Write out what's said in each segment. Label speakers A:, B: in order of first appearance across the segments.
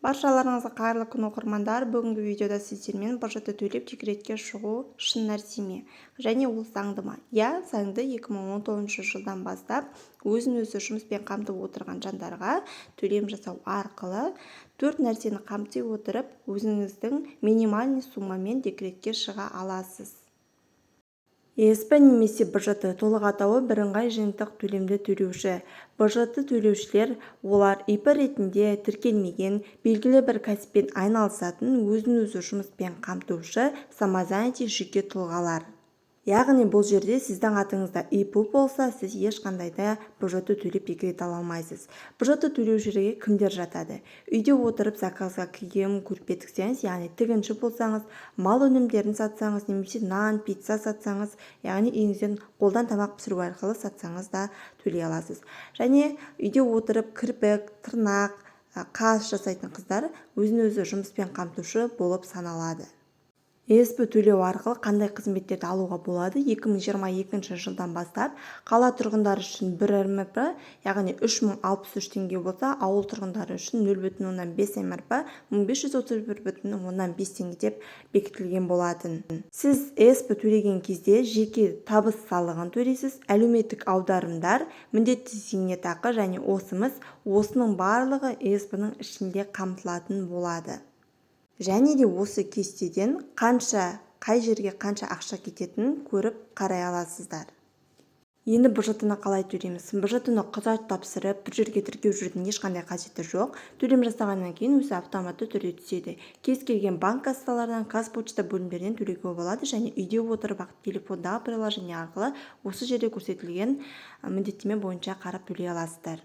A: Баршаларыңызға қайырлы күн, оқырмандар! Бүгінгі видеода сіздермен БЖТ төлеп декретке шығу шын нәрсе ме және ол заңды ма? Иә, заңды. 2019 жылдан бастап өзін өзі жұмыспен қамтып отырған жандарға төлем жасау арқылы төрт нәрсені қамти отырып, өзіңіздің минимальный суммамен декретке шыға аласыз. ЕСП немесе БЖТ, толық атауы бірыңғай жиынтық төлемді төлеуші. БЖТ төлеушілер – олар ИП ретінде тіркелмеген, белгілі бір кәсіппен айналысатын, өзін-өзі жұмыспен қамтушы, самозанятый жеке тұлғалар. Яғни бұл жерде сіздің атыңызда ИП болса, сіз ешқандай да БЖТ төлеп декрет ала алмайсыз. БЖТ төлеушілерге кімдер жатады? Үйде отырып заказға киім, көрпе тіксеңіз, яғни тігінші болсаңыз, мал өнімдерін сатсаңыз немесе нан, пицца сатсаңыз, яғни үйіңізден қолдан тамақ пісіру арқылы сатсаңыз да, төлей аласыз. Және үйде отырып кірпік, тырнақ, қас жасайтын қыздар өзін өзі жұмыспен қамтушы болып саналады. ЕСП төлеу арқылы қандай қызметтерді алуға болады? 2022 жылдан бастап қала тұрғындары үшін 1 МРП, яғни 3063 теңге болса, ауыл тұрғындары үшін 0,5 МРП, 1531,5 теңге деп бекітілген болатын. Сіз ЕСП төлеген кезде жеке табыс салығын төлейсіз, әлеуметтік аударымдар, міндетті зейнетақы және ОСМС, осының барлығы ЕСП-ның ішінде қамтылатын болады. Және де осы кестеден қанша, қай жерге қанша ақша кететінін көріп, қарай аласыздар. Енді БЖТ-ны қалай төлейміз? БЖТ-ны құжат тапсырып, бір жерге тіркеу жүрудің ешқандай қажеті жоқ. Төлем жасағаннан кейін өзі автоматты түрде түседі. Кез келген банк кассаларынан, Қазпочта бөлімдерінен төлеуге болады және үйде отырып ақ телефондағы приложение арқылы осы жерде көрсетілген міндеттеме бойынша қарап төлей аласыздар.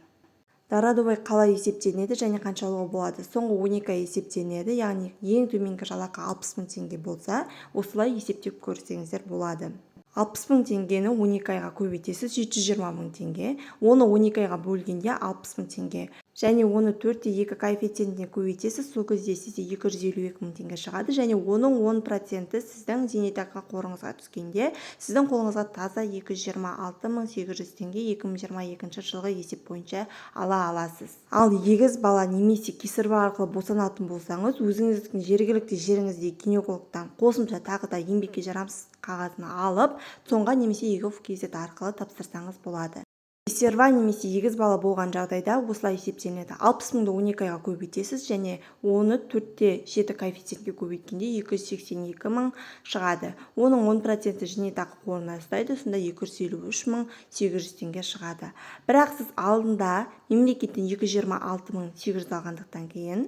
A: Дородовой қалай есептелінеді және қанша алуға болады? Соңғы 12 ай есептелінеді, яғни ең төменгі жалақы 60 мың теңге болса, осылай есептеп көрсеңіздер болады. 60 мың теңгені 12 айға көбейтесіз, 720 мың теңге. Оны 12 айға бөлгенде 60 мың теңге және оны 4,2 коэффициентіне көбейтесіз. Сол кезде сізде 252 мың теңге шығады және оның 10%-і сіздің зейнетақы қорыңызға түскенде, сіздің қолыңызға таза 226 мың 800 теңге 2022 жылғы есеп бойынша ала аласыз. Ал егіз бала немесе кесарево арқылы босанатын болсаңыз, өзіңіздің жергілікті жеріңіздегі гинекологтан қосымша тағы да еңбекке жарамсыз қағазын алып, ЦОНға немесе egov kz арқылы тапсырсаңыз болады. Кесарево немесе егіз бала болған жағдайда осылай есептелінеді: 60 мыңды 12 айға көбейтесіз және оны 4,7 коэффициентке көбейткенде 282 мың шығады. Оның 10%-і зейнетақы қорына ұстайды, сонда 253 мың 800 теңге шығады. Бірақ сіз алдында мемлекеттен 226 мың 800 алғандықтан кейін,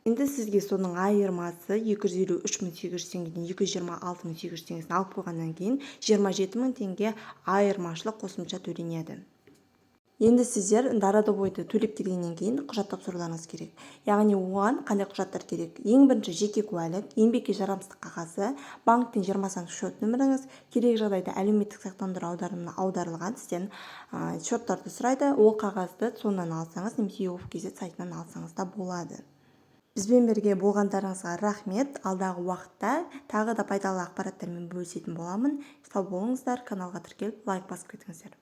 A: енді сізге соның айырмасы, 253 мың 800 теңгеден 226 мың 800 теңгесін алып қойғаннан кейін, 27 мың теңге айырмашылық қосымша төленеді. Енді сіздер дородовойды төлеп келгеннен кейін құжат тапсыруларыңыз керек. Яғни оған қандай құжаттар керек? Ең бірінші жеке куәлік, еңбекке жарамсыздық қағазы, банктен 20 сан счет нөміріңіз, керек жағдайда әлеуметтік сақтандыру аударымына аударылған сізден счеттарды сұрайды. Ол қағазды ЦОНнан алсаңыз немесе egov kz сайтынан алсаңыз да болады. Бізбен бірге болғандарыңызға рахмет! Алдағы уақытта тағы да пайдалы ақпараттармен бөлісетін боламын. Сау болыңыздар! Каналға тіркеліп, лайк басып кетіңіздер.